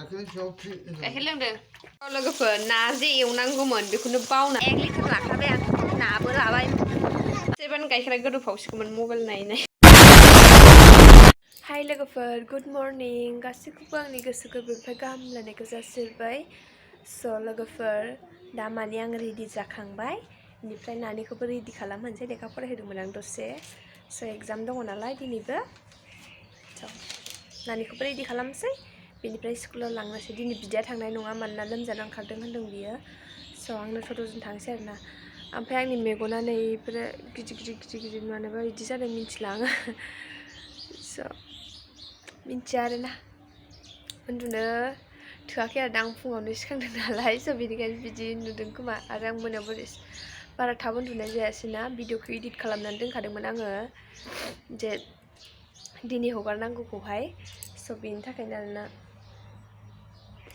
गाइखेर लोंदों लोगोफोर नाजे एवनांगौमोन बेखौनो बावना 1 लिटार लाखाबाय आं नाबो लाबाय जेबानो गाइखेरा गोदौफावसिगौमोन मबाइल नायनाय हाय लोगोफोर गुड मर्निं गासैखौबो आंनि गोसो गोरबोनिफ्राय गाहाम हामलायनायखौ जासिहरबाय स' लोगोफोर दा माने आं रेडि जाखांबाय बेनिफ्राय नानिखौबो रेडि खालामहोनोसै लेखा फरायहोदोंमोन आं दसे स' एग्जाम दङ नालाय दिनैबो स' नानिखौबो रेडि खालामसै बेनिफ्राय स्कुलाव लांनोसै दिनै बिदाया थांनाय नङा मानोना लोमजानो ओंखारदों होनदों बियो स' आंनो टट'जों थांसै आरोना ओमफ्राय आंनि मेगना नै बेफोरो गिदिर मानोबा बिदि जादों मिन्थिला आङो स' मिन्थिया आरोना उन्दुनो थोआखै आरो आं फुङावनो सिखांदों नालाय स' बेनिखायनो बिदि नुदों खोमा आरो आं मोनायावबो बारा थाब उन्दुनाय जायासैना भिडिअखौ इडिट खालामनानै दोनखादोंमोन आङो जे दिनै हगारनांगौखौहाय स' बेनि थाखायनो आरोना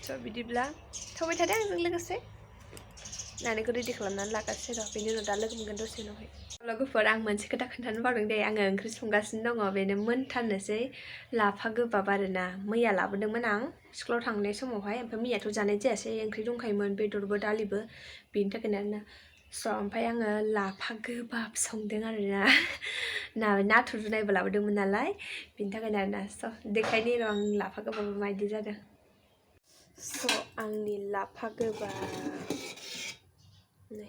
स' बिदिब्ला थाबाय थादो आंजों लोगोसे नानिखौ रेडि खालामनानै लागासिनो र' बेनि उनाव दा लोगो मोनगोन दसे उनावहाय लोगोफोर आं मोनसे खोथा खोन्थानो बावदों दे आङो ओंख्रि संगासिनो दङ बेनो मोनथारनोसै लाफा गोबाब आरोना मैया लाबोदोंमोन आं स्कुलाव थांनाय समावहाय ओमफ्राय मैयाथ' जानाय जायासै ओंख्रि दंखायोमोन बेदरबो दालिबो बेनि थाखायनो आरोना स' ओमफ्राय आङो लाफा गोबाब संदों आरोना नाथुर जुनायबो लाबोदोंमोन नालाय बेनि थाखायनो आरोना स' देखायनि र' आं लाफा गोबाब माबायदि जादों स' आंनि लाफा गोबाब नै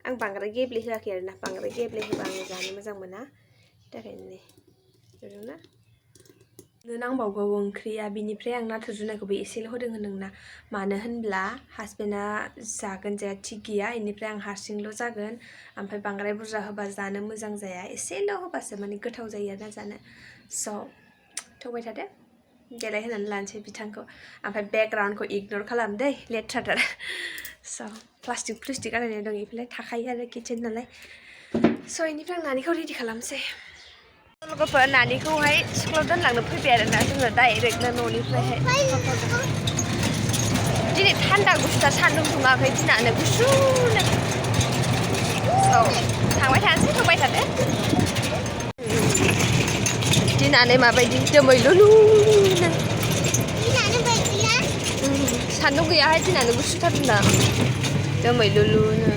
आं बांद्राय गेब्लेहोआखै आरोना बांद्राय गेब्लेहोबा आङो जानो मोजां मोना थाखायनो नै नुदोंना नांबावगौ ओंख्रिया बिनिफ्राय आं नाथुर जुनायखौबो एसेल' होदों होनदोंना मानो होनब्ला हासबेन्डआ जागोन जाया थिग गैया बेनिफ्राय आं हारसिंल' जागोन ओमफ्राय बांद्राय बुरजा होबा जानो मोजां जाया एसेल' होबासो माने गोथाव जायो आरोना जानो स' थौबाय थादो देलाय होनानै लानोसै बिथांखौ ओमफ्राय बेकग्राउन्डखौ इगनर खालाम दै लेथ्राथार स' प्लास्टिक आलायनाय दं बेफोरलाय थाखायो आरो किटचेन नालाय स' बेनिफ्राय आं नानिखौ रेडि खालामसै लोगोफोर नानिखौहाय स्कुलाव दोनलांनो फैबाय आरोना जोङो डाइरेक्टनो न'निफ्रायहाय दिनै थान्दा गुसुथार सान्दुं दुङाखै दिनानो गुसुनो स' थांबाय थानोसै होबाय थादो दिनानो माबायदि दोमैलुलुनो सान्दुं गैयाहाय दिनानो गुसुथार होनदां दोमैलुलुनो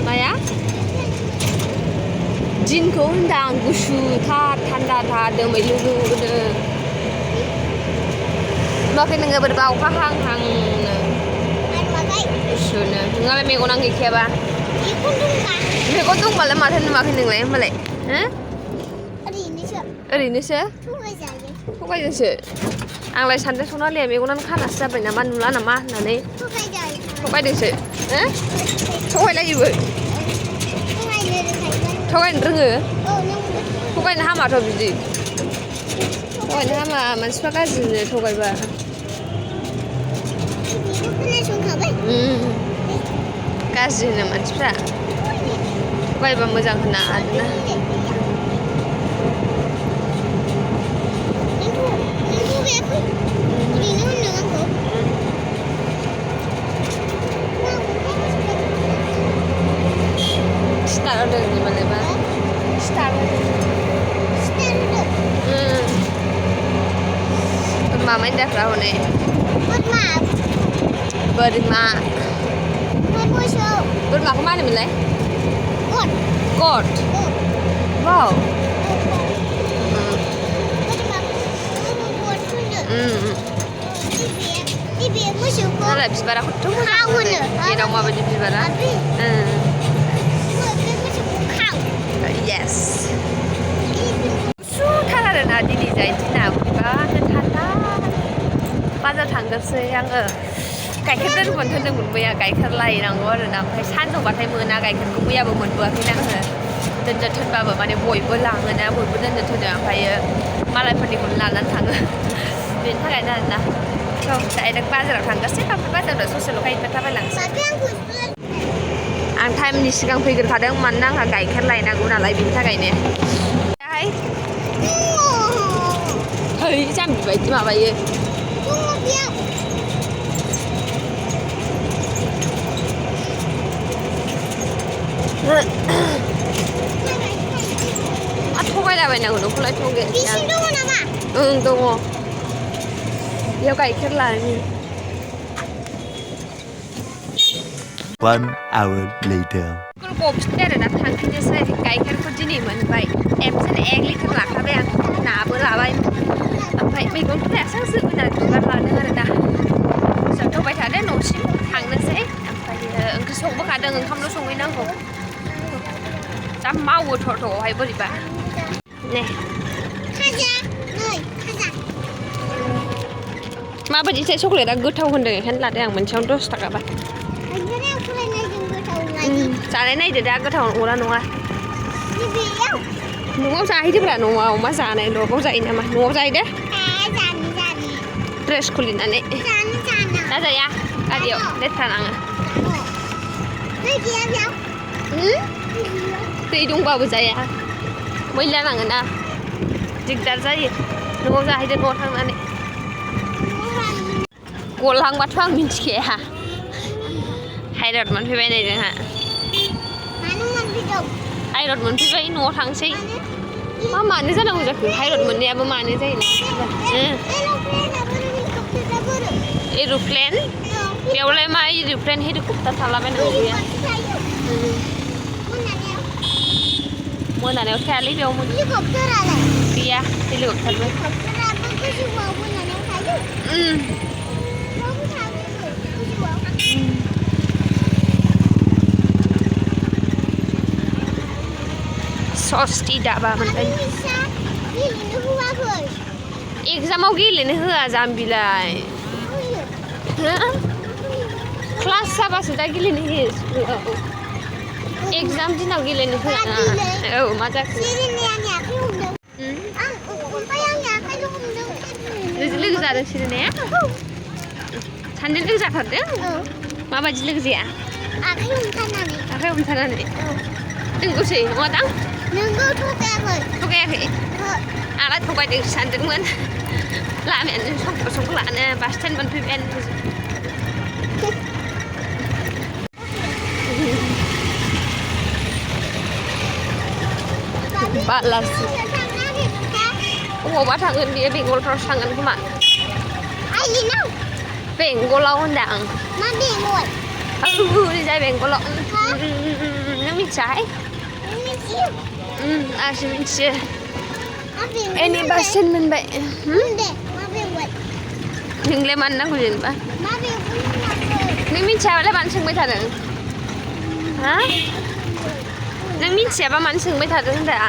माया दिनखौ होनदां गुसुथार थान्दाथार दोमैलुलुनो नुवाखै नोङो बोरैबा अखा हांहांनो गुसुनो नोंहालाय मेगनानो गैखायाबा मेगन दंबालाय माथो नुवाखै नोंलाय होनबालाय ओरैनोसो थगायदोंसो आंलाय सानदों सनालिया मेगनानो खानासो जाबाय नामा नुला नामा होननानै थगायदोंसो थगायलायोबो थगायनो रोङो थगायनो हामाथ' बिदि थगायनो हामा मानसिफ्रा गाज्रिनो थगायबा गाज्रि होनो मानसिफ्रा थगायबा मोजां होना आरोना स्टार होदों मालाबा स्टार बोरमा मैदाफ्रा हनै बोरमा बोरमाखौ मा होनोमोनलाय गद वाव नालाय बिबारा खथ' मोजां जेराव माबायदि बिबारा येस गुसुथार आरोना दिनै जाय दिना बोरैबानो थान्दा बाजार थांगोनसै आङो गाइखेर दोनदोंमोन मैया गाइखेर लायनांगौ आरोना ओमफ्राय सानजौबाथाय मोना गाइखेरखौ मैयाबो मोनबोआखैना आङो दोननो थोनबाबो माने बयबो लाङोना बयबो दोननो थोनो ओमफ्रायो मालायफोरनिखौनो लानानै थाङो बेनि थाखायनो आरोना डाइरेक्ट बाजाराव थांगासै ओमफ्राय बाजाराव ससेल' गाइखेर थाबायलांसै आं टाइमनि सिगां फैग्रोखादों मानोना आंहा गाइखेर लायनांगौ नालाय बेनि थाखायनो है जाम्बि बायदि माबायो थाबायलाबायनांगौ नोंखौलाय थंगे बिसिम दङ नामा? ओं दङ बेयाव गाइखेर लानि 1 hour later. स्कुल गफिनबाय आरो दा थांफिननोसै गाइखेरखौ दिनै मोनबाय खेबसेनो 1 लिटार लाखाबाय आं नाबो लाबाय ओमफ्राय मैगं फोरासो जोगोनार बिबार लादों आरो दा जाथ'बाय थादों न'सिम थांनोसै ओमफ्राय ओंख्रि संबोखादों ओंखामल' संहैनांगौ दा मावो थ'आवहाय बोरैबा ने खाजा नै खाजा माबायदिथाय चक्लेटआ गोथाव होनदों बेखायनो लादों आं मोनसेयावनो 10 थाखाबा ओमफ्राय आं फरायनायजों गोथाव लायो जानाय नायदो दा गोथाव नंगौना नङा बेयाव न'आव जाहैदोब्रा न'आव मा जानाय न'आव जायो नामा न'आव जाहैदो जानो ड्रेस खुलिनानै जानो दा जाया गारियाव लेथ्रा नाङो दै गैया बेयाव दै दंबाबो जाया मैला नाङोना दिगदार जायो न'आव जाहैदो न'आव थांनानै गलांबाथ' आं मिन्थिखाया हायरड मोनफैबाय नै जोंहा मानो मोनफैदों हायरड मोनफैबाय न'आव थांसै मानो जानांगौ जाखो हायरड मोननायाबो मानो जायो एर'प्लेन बेयावलाय मा एर'प्लेन हेलिकप्टार थालाबायनांगौ गैया मोनानायाव थायालै बेयाव गैया हेलिकप्टारबो सस्ति दाबा मोनबाय एगजामाव गेलेनो होआ जाम्बिलाय क्लास जाबासो दा गेलेनो होयो स्कुलाव एगजाम दिनाव गेलेनो होआ औ मा जाखो लोगो जादों सिरिनाया सानैजों लोगो जाथारदों माबायदि लोगो जाया आखाइ हमथानानै नोंगौसै नङादां नोंगौ थगायाखै आंलाय थगायदोंसो सानदोंमोन लामायानो संख' लानो बास स्टेन्ड मोनफैबायानो बालासो अबावबा थांगोन बियो बेंगलफ्रावसो थांगोन खोमा बेंगलाव होनदां मा बेंगल ओरैजाय बेंगलाव नों मिथियाहाय आंसो मिथियो एनि बास स्टेन्ड मोनबाय नोंलाय मानो नांगौ जेनेबा नों मिथियाबालाय मानो सोंबाय थादों हा नों मिथियाबा मानो सोंबाय थादों होनदां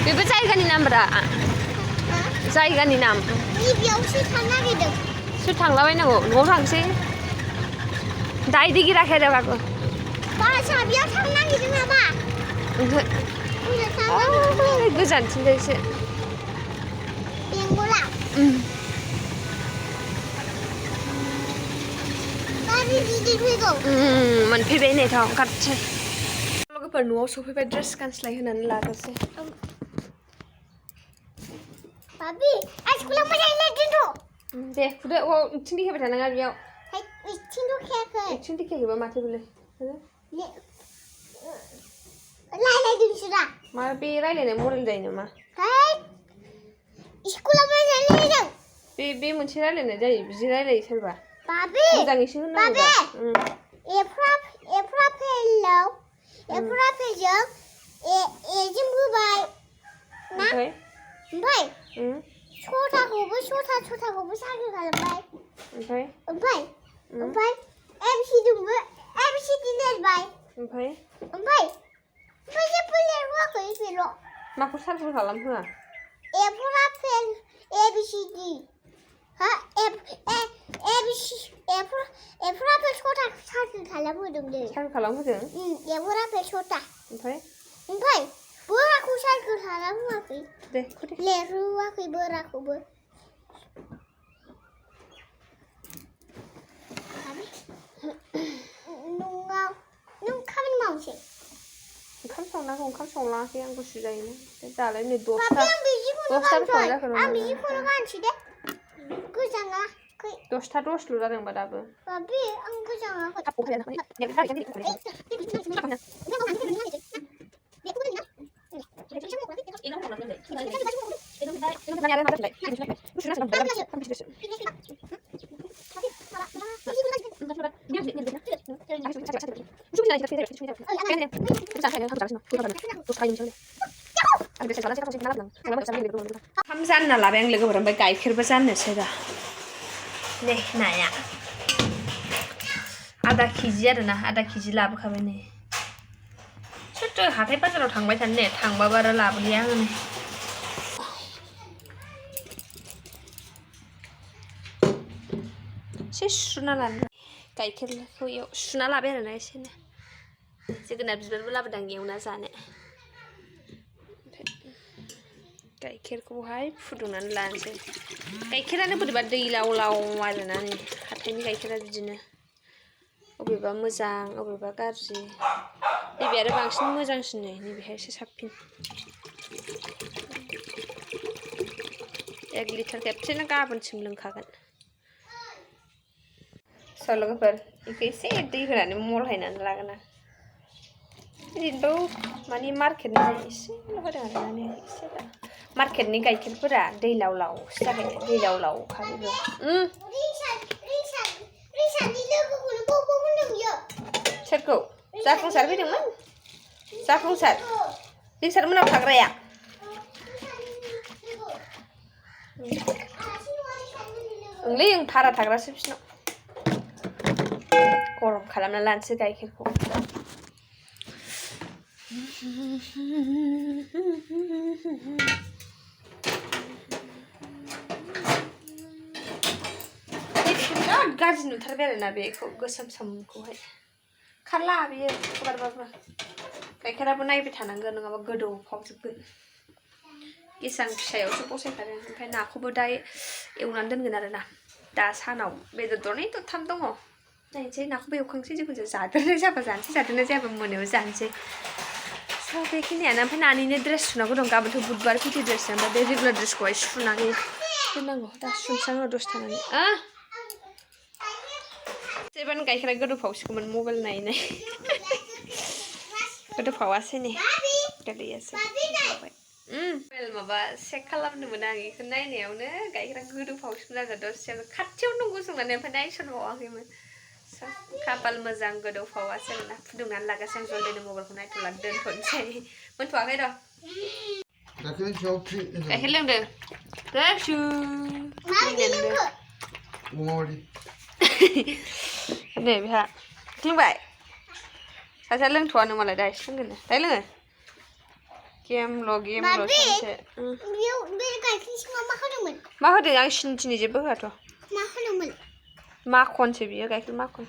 बेबो जायगानि नामब्रा जायगानि नाम बेयावसो थांनो नागिरदों सोर थांलाबायनांगौ न'आव थांसै दायदै गिराखै आरो बाबु बासा बेयाव थांनो नागिरदों नामा गोजानथिंजायसो बेंगला गारि गिदिर फैगौ मोनफैबाय नै थ' ओंखारसै लोगोफोर न'आव सफैबाय ड्रेस गानस्लायहोनानै लाग्रोसै बाबि स्कुलाव मोजाङै दोनथ' दे खुदो इथिं देखायबाय थानाङा बेयाव इथिं दखायाखै इथिं देखायहैबा माथो बेलाय रायलायदोंसो दा मा बे रायलायनाय मडेल जायो नामा स्कुलाव मोजाङै दोनदों बे मोनसे रायलायनाय जायो बिदि रायलायो सोरबा बाबि मोजाङैसो होननांगौ एफ्राफेजों एजों होबाय ना ओमफ्राय छथाखौबो सारकेल खालामबाय ओमफ्राय एबिसिदिजोंबो एबिसिदि लिरबाय ओमफ्राय जेबो लिरहोआखै बेल' माखौ सारकेल खालामहोआ एफ्राफेल एबिसिदि हा एफ्राफेल छथा सारकेल खालामहोदों सारकेल खालामहोदों एफ्राफेल छथा ओमफ्राय बोराखौ सारकेल खालामहोआखै दे लिरहोआखै बोराखौबो नों खामानि मावनोसै ओंखाम संनांगौ ओंखाम संलाङाखै आं गुसु जायोना दालाय नै आं बिजिखौनो गानसै दे गोजाङाखै 10ता 10ल' जादोंबा दाबो बाबि आं गोजाङाखै Ham जानना लाबाय आं लोगोफोर ओमफ्राय गाइखेरबो जाननोसै दा नै नाया आधा केजि आरोना आधा केजि लाबोखाबाय नै सोरथो हाथाय बाजाराव थांबाय थानो ने थांबाबो आरो लाबोलिया आङो नै एसे सुना लानो गाइखेरखौ सुना लाबाय आरोना एसेनो जोगोनार बिबारबो लाबोदां एवना जानो गाइखेरखौहाय फुदुंनानै लानोसै गाइखेरानो बोरैबा दै लाव लाव आरोना नै हाथायनि गाइखेरा बिदिनो अबेबा मोजां अबेबा गाज्रि नैबे आरो बांसिन मोजांसिन नै नैबेहाय एसे साबसिन 1 लिटार खेबसेनो गाबोनसिम लोंखागोन लोगोफोर बेखौ एसे दै होनानै मलहायनानै लागोन आं ओरैनोथ' माने मार्केटनिफ्राय एसेल' होदों आरोना नै एसे मार्केटनि गाइखेरफोरा दै लाव लावसो जाबाय दै लाव लावखा बेबो सोरखौ जाफुंसार फैदोंमोन जाफुंसार रिंसार मोनाव थाग्राया ओंलै आं भारा थाग्रासो बिसिनाव गरम खालामना लानोसै गाइखेरखौ बिराद गाज्रि नुथारबाय आरोना बेखौ गोसोम सोमखौहाय खारला बेयो एबारबाबो गाइखेराबो नायबाय थानांगोन नङाबा गोदौफावजोबगोन गेसां फिसायावसो बसायखादों ओमफ्राय नाखौबो दा एवनानै दोनगोन आरोना दा सानाव बेदर दरनै दरथाम दङ नायनोसै नाखौबो एवखांसै जिखुनु जादेरनाय जाबा जानोसै जादेरनाय जायाबा मोनायाव जानोसै स' बेखिनियानो ओमफ्राय नानिनो ड्रेस सुनांगौ दं गाबोनथ' बुधबार पिटि ड्रेस ओमफ्राय बे रेगुलार ड्रेसखौहाय सुनानै दोननांगौ दा सुनसाङो दसे थानानै जेबानो गाइखेरा गोदौफावसिगौमोन मबाइल नायै गोदौफावासै नै गोदैयासै मबाइल माबा चेक खालामदोंमोन आं बेखौ नायनायावनो गाइखेरा गोदौफावसिगोन आरो दसेयावनो खाथियावनो दं गसंनानै ओमफ्राय नायसनबावाखैमोन खाफाल मोजां गोदौफावासै आरोना फुदुंनानै लागासै आं जलदिनो मबाइलखौ नायथ'ला दोनथ'नोसै मोनथ'वाखै र' गाइखेर लोंदों गोसु नै बेहा लोंबाय सासेया लोंथ'वानो मालाय दा एसे लोंगोन दाय लोङो गेमल' सानसे मा होदों आं सिनि जेबो होआथ' माखनसो बियो गाइखेर माखन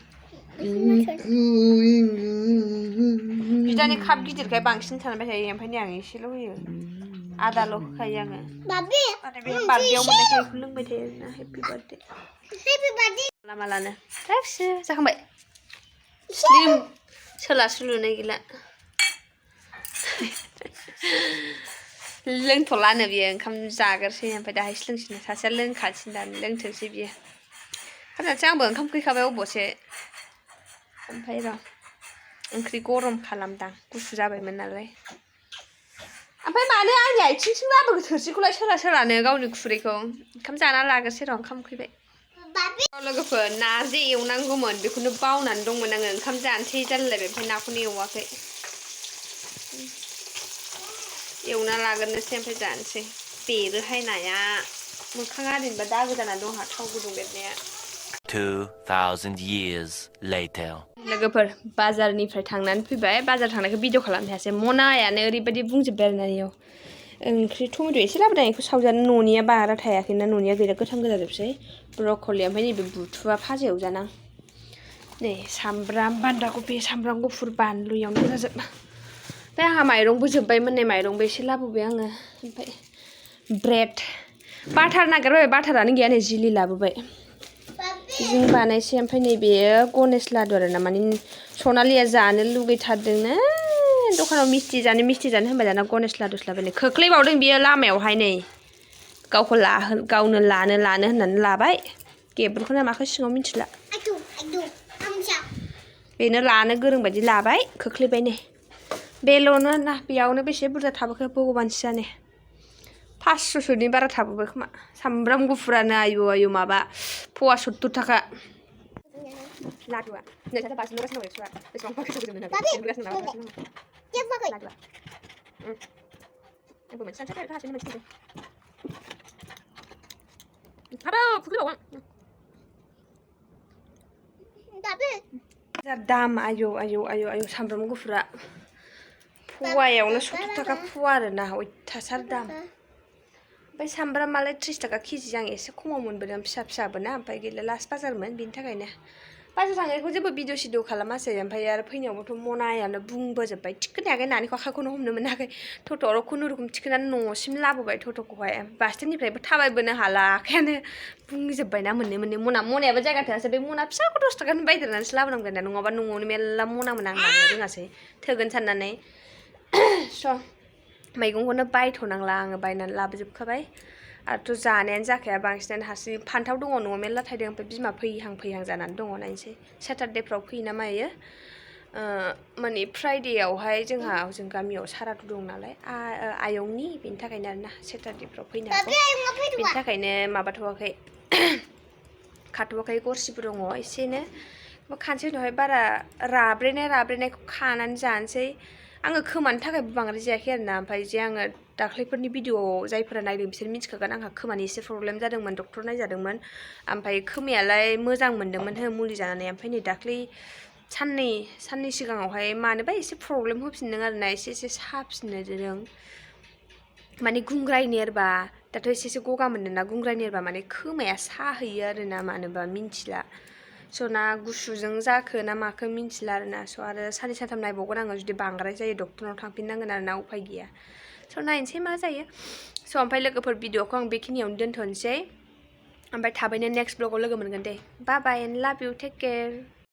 बिदानि काप गिदिरखाय बांसिन थानबाय थायो ओमफ्राय नै आं एसेल' होयो आदाल' होखायो आङो माने बे बार्थडेआव मोननायखाय बेखौ लोंबाय थायो आरोना हेपि बार्थडे मालानो फिसा जाखांबाय स्लिम सोला सुलुनाय गैला लोंथ'लानो बियो ओंखाम जागोरसै ओमफ्राय दाहायसो लोंसिनो सासेया लोंखासिन दानो लोंथोंसै बियो फार्स्टआवसो आंबो ओंखाम उखैखाबाय अबावसो ओमफ्राय र' ओंख्रि गरम खालामदां गुसु जाबायमोन नालाय ओमफ्राय मानो आंनि आथिंसिम लाबोखो थोरसिखौलाय सोलानो गावनि खुरैखौ ओंखाम जाना लागोरसै र' ओंखाम उखैबाय लोगोफोर नार्जि एवनांगौमोन बेखौनो बावनानै दंमोन आङो ओंखाम जानोसै जालायलायबाय ओमफ्राय नाखौनो एवाखै एवना लागोरनोसै ओमफ्राय जानोसै बेरोहाय नाया मोखाङा ओरैनोबा दागो जानानै दं थाव गुदुं बेरनाया 2000 years later लोगोफोर बाजारनिफ्राय थांनानै फैबाय बाजार थांनायखौ भिडिअ खालामनो हायासै मनायानो ओरैबायदि बुंजोब्बाय आरोना इयाव ओंख्रि टमेट' एसे लाबोदों बेखौ सावजानो न'निया बारा थायाखैना न'निया गैला गोथां गोजा जोबसै ब्रक'लि ओमफ्राय नैबे बुथुवा भाजा एवजानां नै सामब्राम बान्दा कफि सामब्राम गुफुर बानलु इयावनो गोजाजोब ओमफ्राय आंहा माइरंबो जोब्बायमोन नै माइरंबो एसे लाबोबाय आङो ओमफ्राय ब्रेड बाटार नागिरबाय बाटारानो गैया नै जिलि लाबोबाय जों बानायसै ओमफ्राय नैबेयो गनेश लादु आरोना माने सनालिया जानो लुगैथारदोंनो दखानाव मिस्टि जानो होनबाय दाना गनेश लादुसो लाबाय खोख्लैबावदों बियो लामायावहाय नै गावनो लानो होननानै लाबाय गेब्रुखोना माखो सिङाव मिथिला बेनो लानो गोरों बायदि लाबाय खोख्लैबाय नै बेल'नो ना बेयावनो बेसे बुरजा थाबोखो भगबानसो जाने 500सोनि बारा थाबोबाय खोमा सामब्राम गुफुरानो आयु माबा फवा 70 थाखा लादुआ नै साथा बासिनो गासिनो दं एक्सुआ बेसेबां पाकेट होगोन ना बेसेबां गासिनो दं जेबाखै लादुआ आंबो मोनसे सानसे थाखाय हासिनो मोनसे हाबा फुख्रियाव दाबो दाम आयु सामब्राम गुफुरा फवायावनो 70 थाखा फवा आरोना अयथासार दाम ओमफ्राय सामब्रामालाय 30 थाखा केजि आं एसे खमाव मोनबोदों फिसाबो ना ओमफ्राय गैला लास्ट बाजारमोन बिनि थाखायनो बाजार थांनायखौ जेबो भिडिअ खालामासै ओमफ्राय आरो फैनायावबोथ' मनायानो बुंबोजोब्बाय थिखोनो हायाखै नानिखौ आखाइखौनो हमनो मोनाखै टट'आव खुनुरुखुम थिखोनानै न'सिम लाबोबाय टट'खौहाय बास्टेननिफ्रायबो थाबायबोनो हाला आखायानो बुंजोब्बायना मोननै मनायाबो जायगा थोआसै बे मना फिसाखौ 10 थाखानि बायदेरनानैसो लाबोनांगोन ना नङाबा न'आवनो मेरला मनामोन आं लांनो रोङासै थोगोन साननानै स' मैगंखौनो बायथ'नांला आङो बायनानै लाबोजोबखाबाय आरोथ' जानायानो जाखाया बांसिनानो हारसिं फान्थाव दङ न'आव मेरला थायदों ओमफ्राय बिमा फैहां जानानै दङ नायनोसै सेटारडेफ्राव फैयो ना मायो माने फ्राइडेआवहाय जोंहा जों गामियाव सारादु दं नालाय आयंनि बेनि थाखायनो आरोना सेटारडेफ्राव फैनो हागौ बेनि थाखायनो माबाथ'वाखै खाथ'वाखै गरसिबो दङ एसेनो खानसै उनावहाय बारा राब्रेनायखौ खानानै जानोसै आङो खोमानि थाखायबो बांद्राय जायाखै आरोना ओमफ्राय जे आङो दाख्लैफोरनि भिडिअ जायफोरा नायदों बिसोर मिथिखागोन आंहा खोमानि एसे प्रब्लेम जादोंमोन डक्टर नायजादोंमोन ओमफ्राय खोमायालाय मोजां मोनदोंमोन मुलि जानानै ओमफ्राय नै दाख्लै साननै सिगाङावहाय मानोबा एसे प्रब्लेम होफिनदों आरोना एसे साफिननो दों माने गुंग्राय नेरबा दाथ' एसे गगा मोनदोंना गुंग्राय नेरबा माने खोमाया साहैयो आरोना मानोबा मिन्थिला स' ना गुसुजों जाखो ना माखो मिन्थिला आरोना स' आरो साननै सानथाम नायबावगोन आङो जुदि बांद्राय जायो डक्टरनाव थांफिननांगोन आरोना उफाय गैया स' नायनोसै मा जायो स' ओमफ्राय लोगोफोर भिडिअखौ आं बेखिनियावनो दोनथ'नोसै ओमफ्राय थाबैनो नेक्स्ट ब्लगाव लोगो मोनगोन दे बाय बाय एन्ड लाभ इउ टेक केयार